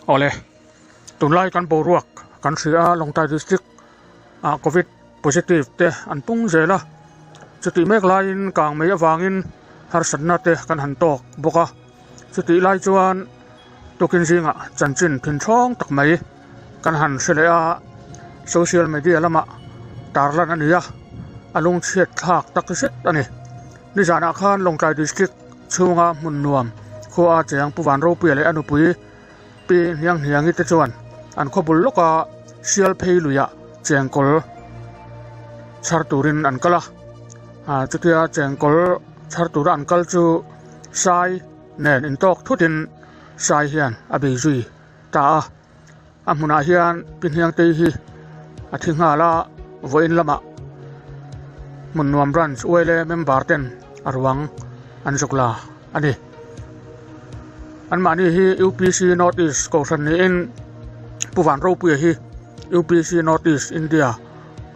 Awle, tunlai kan boruak kan hria a, Lawngtlai District ah Covid positive te an pung zel a, chutih mek laiin kang mai avangin harsatna te kan han tawk bawk a, chutih lai chuan tukin zingah chanchin thinthawng tak mai kan han hre leh a, social media lamah tarlan a ni a, a lungchhiat thlak tak zet a ni. Nizanah khan Lawngtlai District chhunga hmun nuam khua a cheng Pu Vanropuia leh a nupui Pi Hnianghniangi te chuan an khaw bul lawka Sial phei luiah chengkawl chhar turin an kal a, chutia chengkawl chhar tura an kal chu Sai nen intawk thutin Sai hian a bei zui ta a, a hmunah hian Pi Hniangtei hi a thi nghal a, vawiin lamah hmun nuam branch uaile member ten a ruang an zuk la a ni. Anmahni hi UPC North East Kohhran niin Pu Vanropuia hi UPC North East India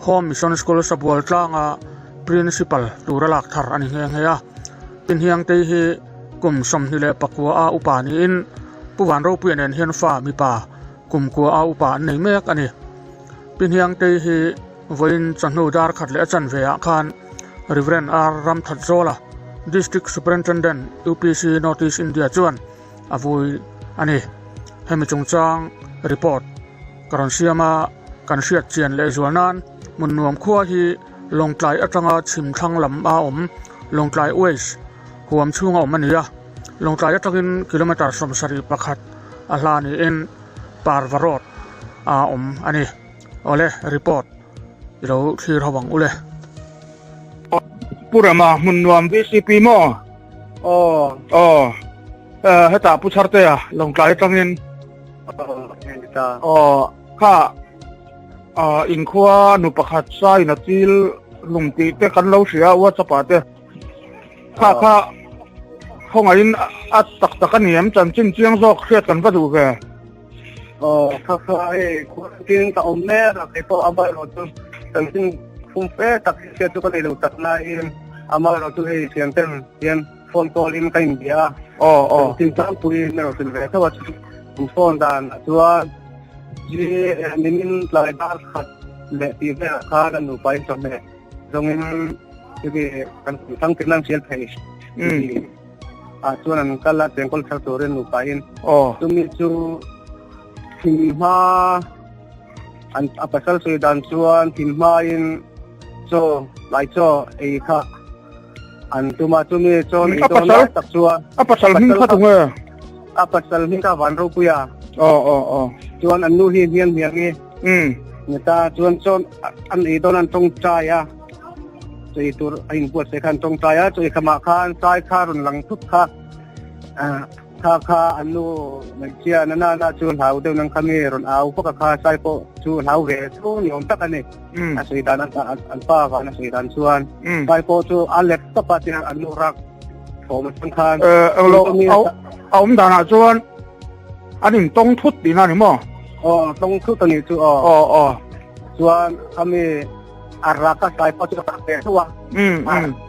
Home Mission School Sabual tlanga Principal tura lak thar a ni nghe nghe a. Pi Hniangtei hi kum 24 a upa niin Pu Vanropuia nen hian fa mipa kum kua a upa an nei mek a ni. Pi Hniangtei hi vawiin chawhnu dar khat leh a chanve ah khan Rev. R. Ramthatzawla, District Superintendent, UPC North East India chuan a vui a ni. Hemi chungchang report ka rawn siam a, kan hriat chian leh zual nan hmun nuam khua hi Lawngtlai atanga chhim thlang lam a awm Lawngtlai West huam chhunga awm a ni a, Lawngtlai atangin kilometre 71 a hla niin Parva Road a awm a ni. Awle report i lo thlir ho ang ule. Pu Rama hmun nuam VCP maw? Aw. Aw. Eh, hetah Pu Chhartea Lawngtlai atangin. Aw, hei ta. Aw, kha ah inkhua nu pakhat sa in a chil lung tih te kan lo hria a WhatsApp ah te. Kha kha khawngaihin a tak tak a ni em chanchin chiang zawk hriat kan va duh ve. Aw, kha kha hei quarantine ka awm mek a, kei pawh amaherawh chu chanchin fum fe tak hi hriat chu ka nei lo tak laiin amaherawh chu hei thian ten hian phone call in ka inbia a. Aw, aw. Chanchin tlangpui in erawh hrilh ve tho a chu an phone dan ah chuan ji nimin tlai dar khat leh tih velah khan an nupa in chawhmeh zawngin hemi kan thang tirna an hrial thei. Ah chuan an kal a chengkawl thar turin nupa in aw chumi chu thim hma an a pasal sawi dan chuan thim hma in chaw lai chaw ei kha an tuma chumi chaw ei a dawn pasal tak chuan a pasal hming kha tunge a pasal hming kha van ropuia aw aw aw chuan an nu hi hmiang hmiang i ni ta chuan chaw an ei dawn an tawngtai a Chei tur a inbuatsaih khan tawngtai a, chei khamah khan sai kha rawn lang thut kha kha kha an nu hmeichhia na na na chu hlau deuh nang kha mi rawn au vak a kha sai pawh chu hlau ve chu ni awm tak a ni. A sawi dan an pa van a sawi dan chuan sai pawh chu a lek tawp a tia an nu rak thawm atang khan. Englo a awm danah chuan an intawng thut tihna a ni maw? Aw tawng thut a nih chu aw. Aw aw. Chuan khami a rak a sai pawh chu rak ve tho a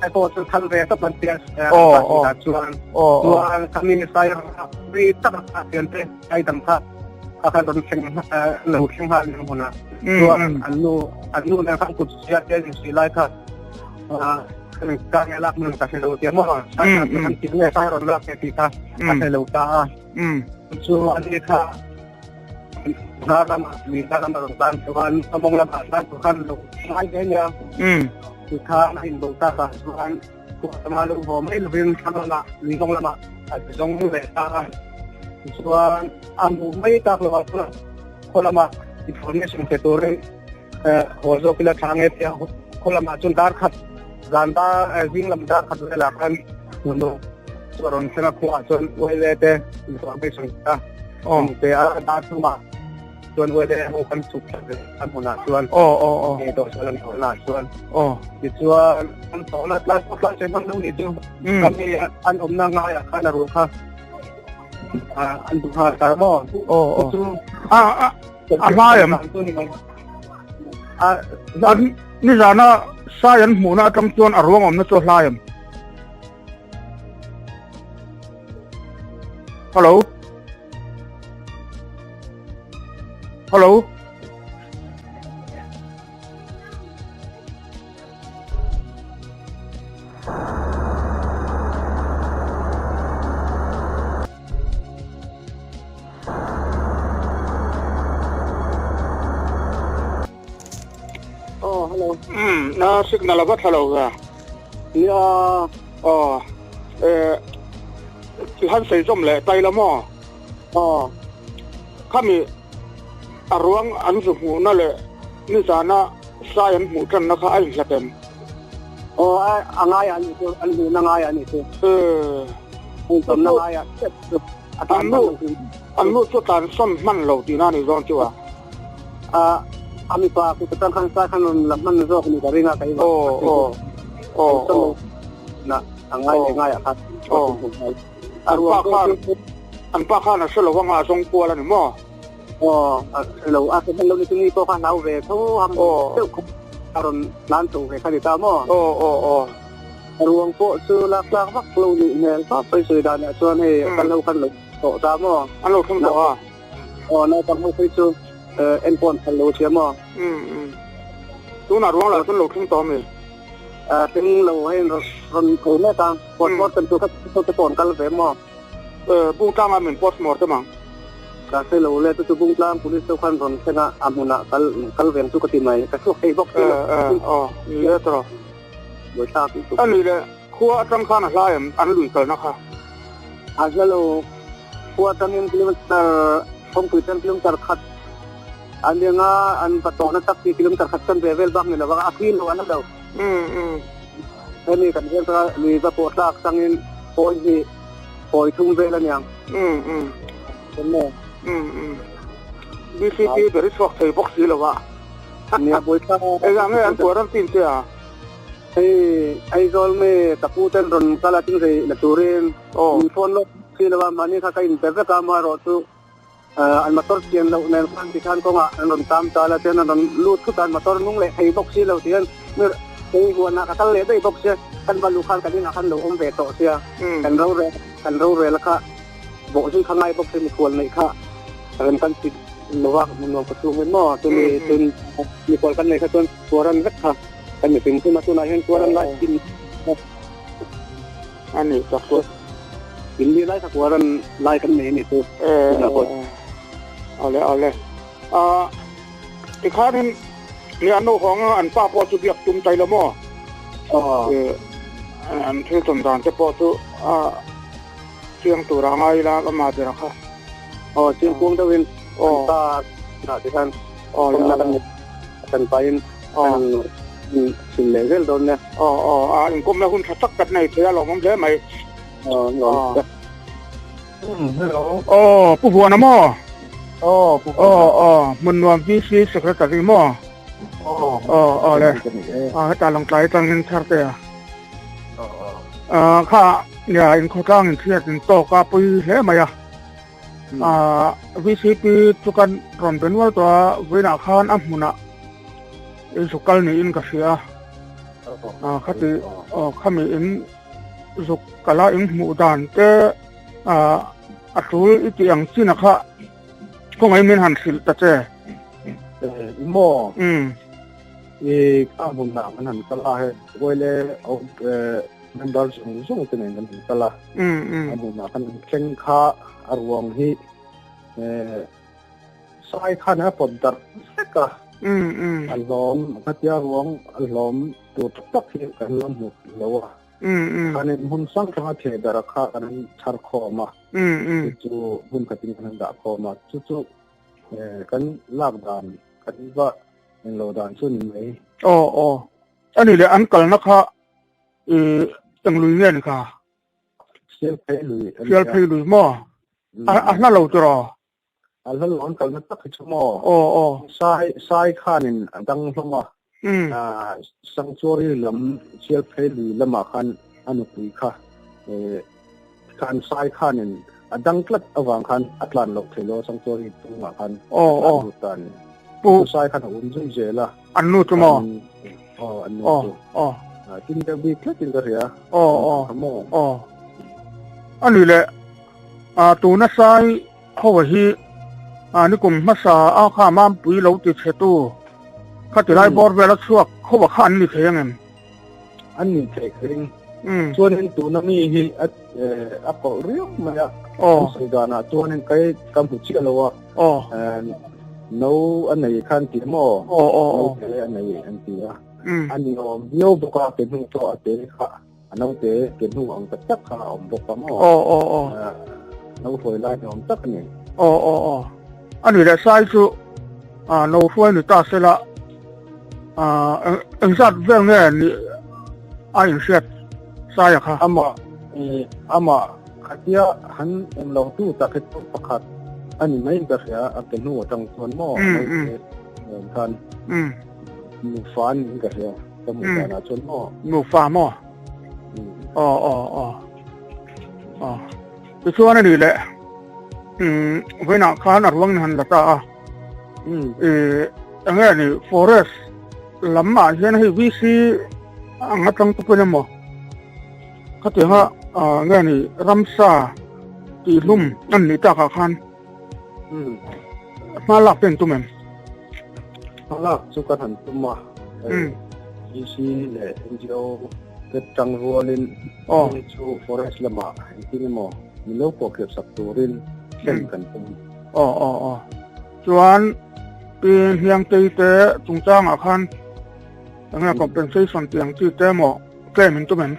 sai pawh chu thal ve tawp an tia chuan chuan khami sai rak ri tak a thian te sai dam kha a khan rawn thleng lo thleng nghal ni hmun a chuan an nu an nu nen khan kut sia te in si lai kha ka nge lak nun ka hre lo tia maw sai kan ti nge sai rawn lak te ti kha ka hre lo ta a chu ani kha Hna lamah mi hna lamah rawn tlan chuan a mawng lamah tlan tur khan lo ngai ve nia. Tikhan a inbo tak ah chuan khua lama lo haw mai lovin thla lamah lui mawng lamah a zawng leh ta a. Tichuan a hmuh mai tak lovah chuan khaw lamah information pe turin haw zawk ila tha nge tia khaw lamah chuan dar khat zan dar zing lam dar khat velah khan chu a rawn thleng a khuaah chuan uaile te information a Aw. Te a dar thuma chuan uaile ho kan chhuk thla ve a hmunah chuan. Aw aw aw. Ni tawh chuan an tawhna chuan. Aw. Tichuan an tawhna tlai pawh tlai che hman lo ni chu. Kami an awmna ngaiah khan a ruh kha an duh nghal ta maw. Aw aw. Chu a a a hlai em? A nizana sai an hmuhna atang chuan a ruang awmna chu a hlai em? Hello. Hello. Oh, hello. Um, na signal ava tha lo ve. Nia. Oh, eh, ti han sei zawm leh tai la maw? Oh. Khami a ruang an zu hmuhna leh nizana sai an hmuh tanna kha a inhlat em? Oh, a ngai a nih chu, an hmuhna ngai a nih chu. Eh. An ngai a. An nu, an nu chu tlan sawn hman lo tihna a nih dawn chu a. A, a mipa kut atang khan sai khan rawn la hman zawk ni ka ring a, ka i Oh, oh, oh, oh. Na, a ngai leh ngai ah khan. Oh. An pa khan, an pa khan a hre lo anga a zawng kual a ni maw? Aw, a hre lo, a hre hman lo ni chu ni pawh kha hlau ve tho ham deuh khawp a rawn tlan chho ve kha ni ta maw? Aw, aw, aw. A ruang pawh chu lak tlak vak lo nih hmel khawp mai sawi danah chuan hei kan lo khan lo tawh ta maw? An lo thleng tawh a. Aw, naupang ho phei chu en pawh an phal lo sia maw? Um, um. Tunah ruang lah chuan lo thleng tawh ami? Thleng lo hei rawn tho mek a, postmortem tur kha te pawh an kal ve maw? Bungtlang ah min postmortem ang. Ka hre lo le, chu chu Bungtlang police te khan rawn thleng a, a hmunah kal kal veng chu ka ti mai, ka chhuak thei bawk si lo. Aw, ni e tawh. Buaithlak lutuk. A ni le, khua atang khan a hlai em an lui kalna kha? A hla lo, khua atangin kilometer kawngpui tan kilometer khat an eng a, an va tawhna tak hi kilometer khat chan ve vel bak ni lo a, a thui lo an la lo. Hemi kan hriat kha lui va pawh tlak changin pawi hnih, pawi thum vel a niang. BCP ber i chhuak thei bawk si lo a. Nia buaithlak. Engah nge an quarantine che a? Hei Aizawl mi ka pu ten rawn kal a thing rei la turin min phone lawk si lo a, mahni kha ka inpe vek a, amaherawh chu an motor chian loh nen khan tikhan kawngah an rawn tam tal a, chuan an rawn lut thut a, an motor nung leh thei bawk si lo tihian kei huanah ka kal leh daih bawk sia, kan va luh khan kan inah khan lo awm ve tawh sia, kan rorel kan rorel kha bawh zui kha ngai bawk sia mikhual neih kha rem kan ti lo a, nuam ka chhungin maw chumi chun mikhual kan neih kha chuan tuaran vek kha kan ni hrim hrim a, tunah hian tuaran lai in a ni tak chu. In ni lai kha kuaran lai kan nei a nih chu. Tunah pawh. Awle awle. A tikhanin ni an lo hawng a an pa pawh chu biak tum tai lo maw? Aw. An thil tawn dan te pawh chu a chiang tur a ngai ila a mah ber kha. Aw chiang kuang deuhin an pa dah tikhan awmna kan kan pahin kan sil leh zel dawn nia. Aw aw a inkawmna hun tha tak kan nei thei a lawmawm hle mai. Aw lawm. Hello. Aw Pu Vuana maw? Aw Pu Vuana. Aw aw Hmunnuam VC Secretary maw? Aw. Aw aw le. A heta Lawngtlai atangin Tharte a. Aw kha nia inkhawtlang inchhiat in tawk a pawi hle mai a. VCP chu kan rawn be nual tawh a, vawiinah khan a hmunah zuk kal niin ka hria a, khati khami in zuk kala in hmuh dan te a tul i tih ang chin a kha khawngaih min han hrilh ta che. Maw? I ka hmunah kan han kal a hei, Vawiile Member zawng zawng te nen kan han kal a, a hmunah kan han thleng kha a ruang hi sai khan a pawt darh vek a, a hlawm khatia ruang a hlawm tur tak tak hi kan la hmu lo a, khanin hmun hrang hranga theh darh kha kan han chhar khawm a, chu chu hmun khatin kan han dah khawm a, chu chu kan lak dan kan va englo dan chu ni mai. Aw aw, a nih leh an kalna kha Eng lui nge ni kha? Sialphei lui. Sialphei lui maw? A hla lo tiraw? A hla lo an kalna tak hi chu maw? Aw aw. Sai sai khanin a dang hlawm a. Sanctuary lam Sialphei lui lamah khan a nupui kha khan sai khanin a dang tlat avang khan a tlan loh thei lo Sanctuary chungah khan. Aw aw. Tan. Pu sai khan a um zui zel a. An nu chu maw? Aw, an nu chu. Aw. Tin deuh bik tlatin ka hria. Aw, aw. Aw. A ni le, tuna sai ho hi A nikum hmasa a kha mampui lo ti chhe tu kha tilai bawr vel a chhuak kho a kha an ni thei ang em? An ni thei ka ring. Chuanin tuna mi hi a a kawlh riau mai a. An sawi danah chuanin kai ka hmu chiah lo a. No a nei kha an ti maw? No te a nei an ti a. A ni awm viau bawk a ke hnu pawh a te kha. A naute ke hnu ang tak tak kha a awm bawk a maw? Aw aw aw. No hruai lai ni awm tak a ni. Aw aw aw. A ni leh sai chu a no hruai ni ta sela a engzat vel nge ni a inhriat sai a kha? Ama ama khatia han awm lo tu tak hi chu pakhat a ni mai ka hria a ke hnu atang chuan maw a naute nen khan nufa a niin ka hria. Ka hmuh danah chuan maw? Nufa maw? Aw aw aw. Aw. Tichuan a nih leh vawiinah khan a ruang in han la ta a. Eng nge ni forest lamah hian hei VC ang atang te pawhin emaw khatianga nge ni ramsa tihhlum an nih takah khan Hma lak te an tum em? Hma lak chu kan han tum a. GC leh NGO te tang rualin heng chu forest lamah engtin emaw min lo pawhkhirh sak turin thlen kan tum. Aw aw aw. Chuan Pi Hniangtei te chungchangah khan enge compensation tih ang chi te emaw claim in tum em?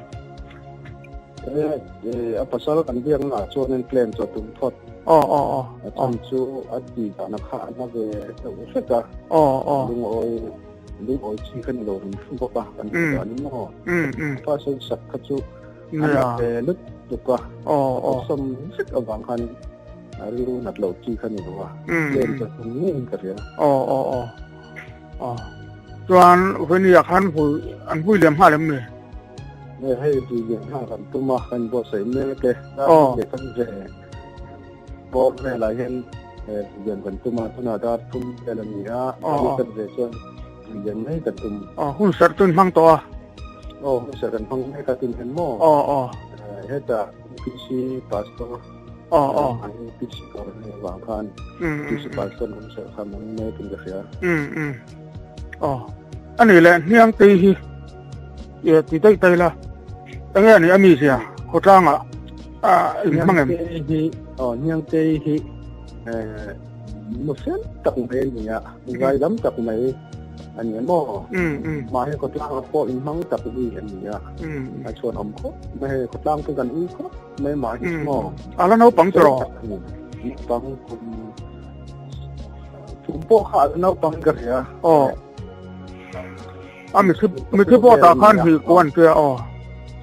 A pasal kan biakna ah chuanin claim chu a tum phawt. Aw aw aw. A chhan chu a tih dan a kha a na ve deuh hlek a. Aw aw. Lungawi lungawi chi kha ni lo rum hrum bawk a kan tih dan in maw. A pa sawi sak kha chu a na ve lutuk a. Aw aw. Awlsam vek avang khan a rilru nat loh chi kha ni lo a. Claim chu a tum ngeiin ka hria. Aw aw aw. Aw. Chuan Venia khan vui an vui liam nghal em ni? Nge hei vui liam nghal kan tum a, kan buatsaih mek e. Aw. Leh kan ve bawr velah hian vui liam kan tum a, tunah dar thum vel a ni a, Aw. kan ve chuan vui liam mai kan tum. Aw, hun serh chu in hmang tawh a? Aw, hun serh kan hmang mek a tun hian maw? Aw, aw. Hetah PC Pastor Aw, aw. PC kawr nei avang khan PC Pastor hun serh kha hmang mek in ka hria. Aw. A nih leh hniang tei hi e ti daih ta ila enge a nih a mizia khawtlangah a in hmang em? Hniang tei hi aw hniang tei hi eh nu fel tak mai a ni a, zai lam tak mai a ni maw? Mah hi khawtlangah pawh in hmang tak mi a ni a, a chhuan awm khawp mai hei khawtlang chu kan ui khawp mai mah hi maw? A la naupang tawh. Naupang kum Kum pawh kha a la naupang ka hria. Aw. A mi mi thi pawh tah khan hnih kua an tia aw.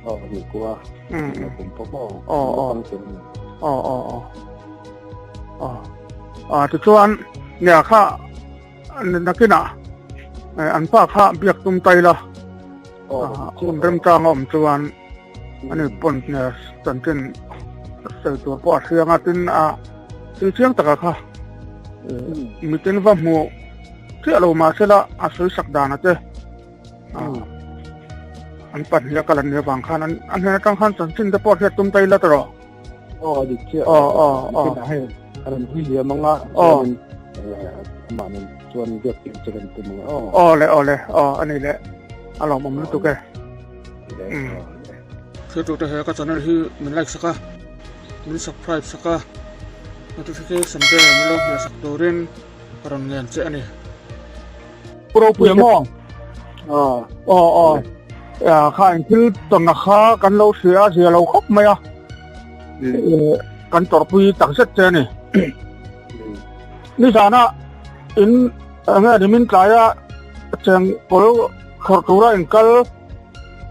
Aw hnih kua. Kum pawh maw. Aw aw. Aw aw aw. Aw. A tichuan nia kha nakinah an pa kha biak tum tai la. Hun remchang a awm chuan ani pawn chanchin sawi tur pawh a hriang a tin a thil chiang taka kha mitin va hmu chiah lo mahse la a sawi sak dan a te an pahnih a kal an nih avang khan an hnen atang khan chanchin te pawh hriat tum ta ila tawh Aw dik chiah. Aw aw aw. Kinah hei a rawn hui liam anga Aw. chuan amah nen chuan biak tir chu kan tum anga aw. Aw le aw le aw a ni le a lawmawm lutuk e. Umm. Thiltute he ka channel hi min like sak a, min subscribe sak a, notification bell min lo hmeh sak turin ka rawn ngen che a ni. Pu Ropuia maw? Aw. Aw aw. Kha engthil tawnna kha kan lo hria a zia lo khawp mai a. Kan tawrhpui tak zet che a ni. Nizana in enge ni min tlaia cheng kawl khawrh tura in kal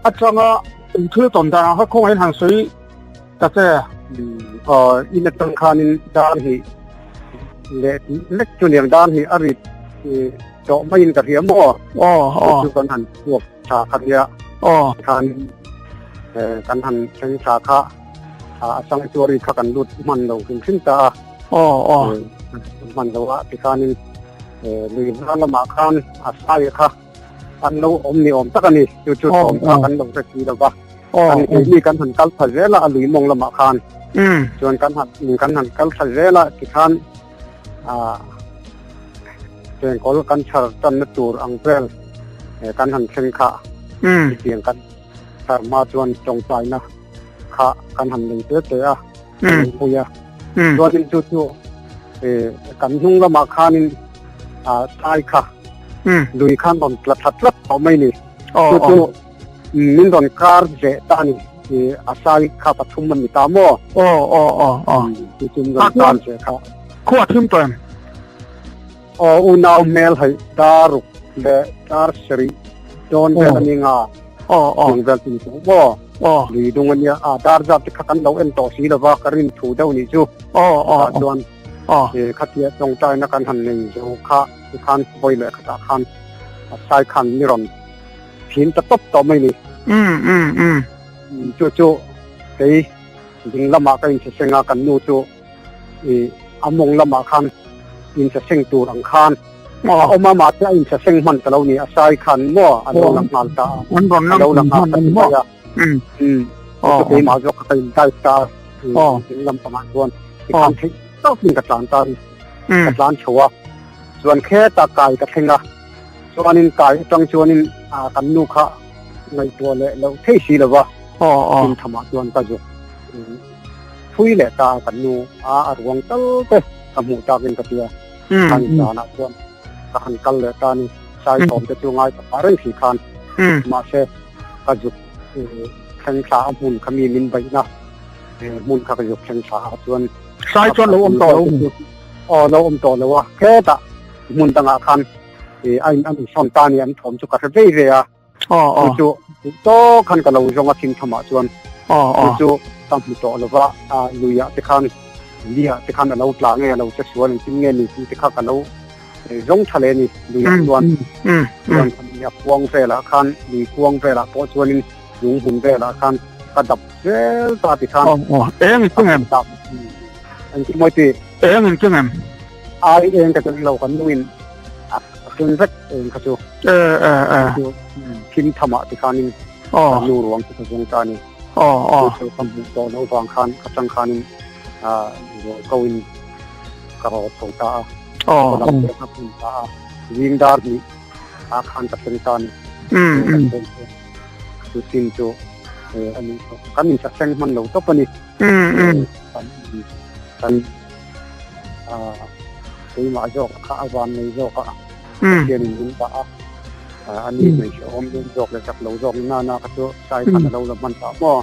atanga engthil tawn dan ang kha khawngaihin han sawi ta che. Aw in atang khanin dar hi leh lek chu niang dar hi a rit tawh maiin ka hria maw? Aw aw. Chu kan han chhuak tha kha nia. Aw. Khan kan han thleng tha kha a sanctuary kha kan lut hman lo hrim hrim ta a. Aw aw. Hman lo a tikhanin lui hma lamah khan a sai kha an lo awm ni awm tak a ni. Chu chu thawm kha kan lo hre si lo va. Aw. Kan mi kan han kal tha zel a a lui mawng lamah khan. Um. Chuan kan han kan han kal tha zel a tikhan. Ah chengkawl kan chhar tanna tur ang vel kan han thleng kha chutiang kan chhar hma chuan tawngtaina kha kan han nei te te a kan nei pui a chuanin chu chu kan hnung lamah khanin sai kha lui khan rawn tla thla tlat tawh mai ni chu chu min rawn kar zeh ta a ni a sai kha pathum a ni ta maw aw aw aw aw chu chu min rawn kar zeh kha khua thim tawh em aw unau hmel hei dar ruk leh dar sarih dawn vel a ni nga aw aw tiang vel tin tawh maw aw lui dung a nia a dar zat te kha kan lo en tawh si lova ka rin thu deuh nih chu aw aw tah chuan aw khatia tawngtaina kan han nei zo kha tikhan vawi leh khatah khan a sai khan ni rawn Thin ta tawp tawh mai ni. Um um um. Chu chu kei ding lamah ka inchhe a kan nu chu i a mawng lamah khan inchhe seng tur ang khan a awm a mahse a inchhe seng hman ta lo ni a sai khan maw a lo lang nghal ta a. An rawn A lo lang nghal ta mai a. Um. Um. Chu keimah zawk ka in dive ta a ding lam pangah chuan tikhan theih tawkin ka tlan ta a ni. Ka tlan chho a chuan kheta kai ka thleng a. Chuanin kai atang chuanin kan nu kha ngaihtuah leh loh thei si lova thim thamah chuan ka zuk thui leh ta a kan nu a a ruang tal te ka hmuh takin ka tia khan zanah chuan ka han kal leh ta ni sai thawm te chu ngai ta reng si khan mahse ka zuk thleng thla a hmun kha mi min beihna hmun kha ka zuk thleng thla a chuan sai chuan lo awm tawh lo aw lo awm tawh lo a hetah hmun dangah khan a in an insawn ta ni an thawm chu ka hre vei ve a chu chu tawk khan ka lo zawng a thim thamah chuan chu chu ka hmu tawh lova a luiah te khan liah te khan a lo tla nge a lo che sual engtin nge ni tih te kha ka lo zawng tha leh ni luiah chuan chuan a kuang velah khan lui kuang velah pawh chuanin lung hmun velah khan ka dap zel ta ti khan eng in chungem engtin mawi ti eng in chungem Ai eng ka tel lo kan nuin a ken vek eng kha chu. Eh eh eh. Chu thim thamah ti khanin kan nu ruang chu ka zawng ta a ni. Aw aw. Chu ka hmuh tawh loh vang khan ka chang khanin rual ko in ka rawt tho ta a. Aw. Ka lam te ka pun ta a. Zing dar hnih ah khan ka thleng ta a ni. Mm. Chu chin chu ani kan insaseng hman lo tawp a ni. Mm mm. Kan keimah zawk kha a van nei zawk a Pathianin min dah a a ni hmeichhe awm deuh zawk leh chak lo zawk na na kha chu sai khan a lo la hman ta maw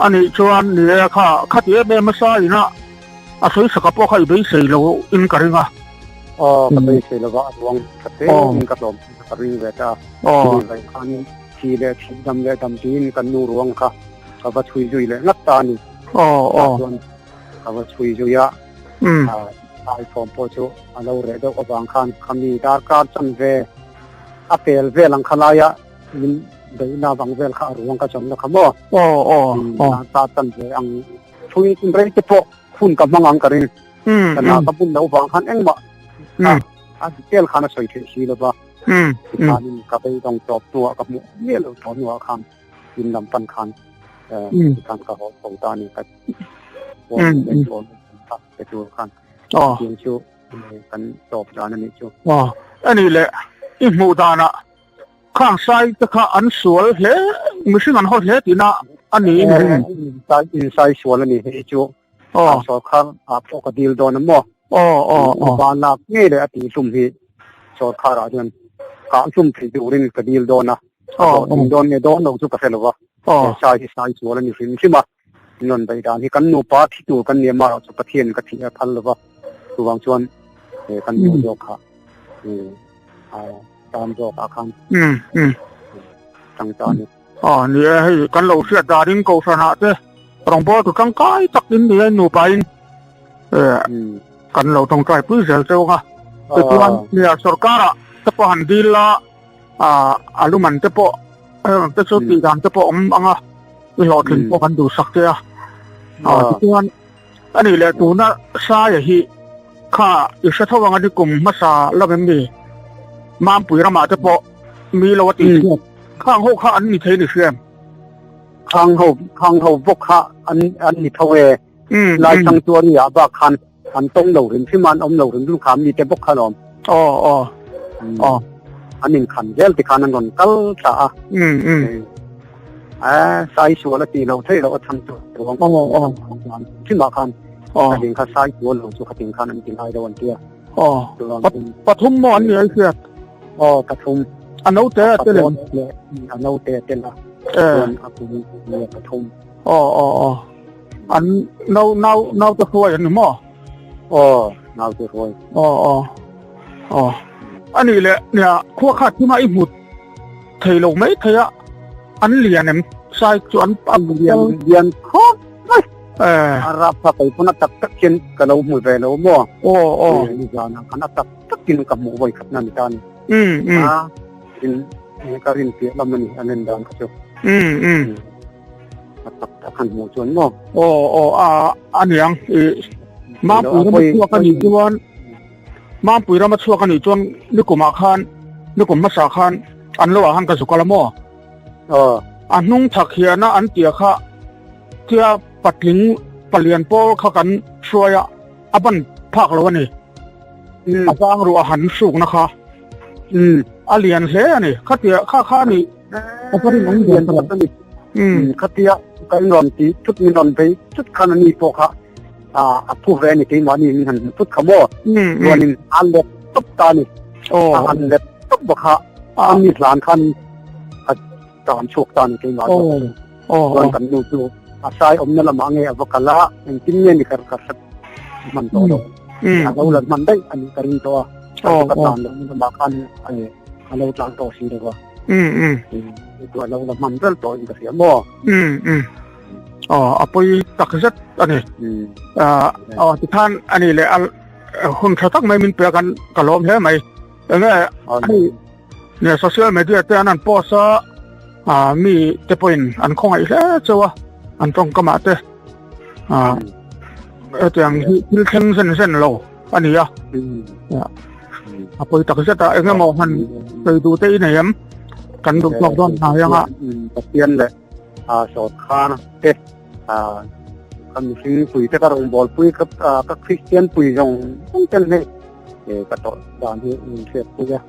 Ani chuan ni e kha khati em em a sa ina a sawi saka pawh kha i beisei lo in ka ring a Aw ka beisei lova a ruang tha te in ka hlawm ka ring ve ta a ni khan thi leh thi dam leh dam tiin kan nu ruang kha ka va chhui zui leh ngat ta a ni. Aw aw. Chuan ka va chhui zui a. Um. Ai thawm pawh chu a lo reh deuh avang khan khami darkar chan ve a pel vel ang kha laia min beihna vang vel kha a ruang ka chawmna kha maw. Aw aw aw. Darkar chan ve ang thui rei te pawh hun ka hmang ang ka ring. Um. Ka na ka bun loh vang khan engmah a detail khan a sawi theih si lova. Um. Tikhanin ka beidawng tawp hnuah ka hmuh miah lo tawh hnuah khan in lam pan khan khan ka haw tho ta ni ka pe tur khan tiang chu kan tawp dan ani chu ani le i hmuh dana khang sai te kha an sual hle mihring an haw hle tina ani in sai sual ani hei chu sawrkhar a pawh ka dil dawn a maw ba lak ngei leh a tih hlum hi sawrkhar ah hian kah hlum thei turin ka dil dawn a hlawhtling dawn nge dawn lo chu ka hre lo va sai hi sai sual a ni hrim hrim a non bei dan hi kan nupa thi tur kan nia mah chu Pathian ka thih a phal lo va chuvang chuan kan nu zawk kha tan zawk ah khan tang ta ni Aw ni e, hei kan lo hriat danin Kohhranah te rawngbâwl tu tangkai tak in ni e nupa in kan lo tawngtai pui zel cheu ang a. Tichuan nia sorkarah te pawh han dil la a luman te pawh te chu tih dan te pawh awm ang a, i hlawhtlin pawh kan duhsak che a. Tichuan a nih leh tuna Saia hi kha i hre tho ang a ni kum hmasa lam em ni Mampui ramah te pawh mi lo a tih chhuak. Khang ho kha an ni thei ni hriam. Khang ho khang ho bawk kha an an ni tho e. Lai chang chuan ni ah bak khan. an tawng lo hrim hrim a an awm lo hrim hrim kha mi te bawk kha alawm. Aw aw aw. An inkhan zel tikhan an rawn kal thla a. Um um. A sai sual a tih loh theih loh a chhan chu ruang aw aw thimah khan aw khatin kha sai sual lo chu khatin khan an ti ngai lo an tia. Aw pathum maw an ni ai hriat. Aw pathum. A naute a tel em? A naute a tel a. Chuan a kum pathum. Aw aw aw. An nau nau naute hruai an ni maw? Aw naute hruai. Aw aw aw. Ani le nia khua kha thima i hmu thei lo mai thei a an lian em sai chu an lian lian khawp mai. Eh. A rap kha kei pawn a tak tak hian ka lo hmu ve lo maw? Aw aw. Nizan ah khan a tak takin ka hmuh vawi khat na ni ta ni. Um um. A in ka rin piah lam a ni an en dan kha chu. Um um. A tak tak han hmuh chuan maw? Aw aw a aniang i Mampui rama chhuak a nih chuan Mampui rama chhuak a nih chuan nikumah khan nikum hmasa khan an lo ah khan ka zuk a la maw? Aw. A hnung thak hiana an tia kha tia patling palian pawl kha kan hruai a a ban phak lo a ni. A zang ruah han hrukna kha a lian hle a ni. Khatia kha kha a nih a va rinawm lian tak a ni. Khatia kan rawn ti thut min rawn bei thut khan a ni pawh kha a phu ve a ni keimahni min han hmu thut kha maw. Chuanin a let tawp ta a ni. A han let tawp bawk kha a mi hlan khan a tan chhuak ta a ni keimah chu. Chuan kan nu chu a sai awmna lamah nge a va kal a, engtin nge ni kar ka hre hman tawh lo. A lo la hman daih a nih ka ring tawh a. Ka tan lohna lamah khan a lo tlan tawh si lo va. Chu a lo la hman vel tawh in ka hria maw. Aw a pawi tak zet a ni. Aw tikhan a ni leh a hun tha tak mai min pe a kan ka lawm hle mai. Enge hei nge social media te an han post a ah mi te pawhin an khawngaih hle cheu a an tawngkam ah te ah hetiang hi thil thleng zen zen lo a ni a a pawi tak zet a eng emaw han sawi duh te i nei em kan duh tawk dawn hnai anga Pathian leh ah sawrkar te ah ka mihring pui te ka rawngbâwl pui ka ka Kristian pui zawng zawng ten hei ka tawrh dan hi min hriat pui a.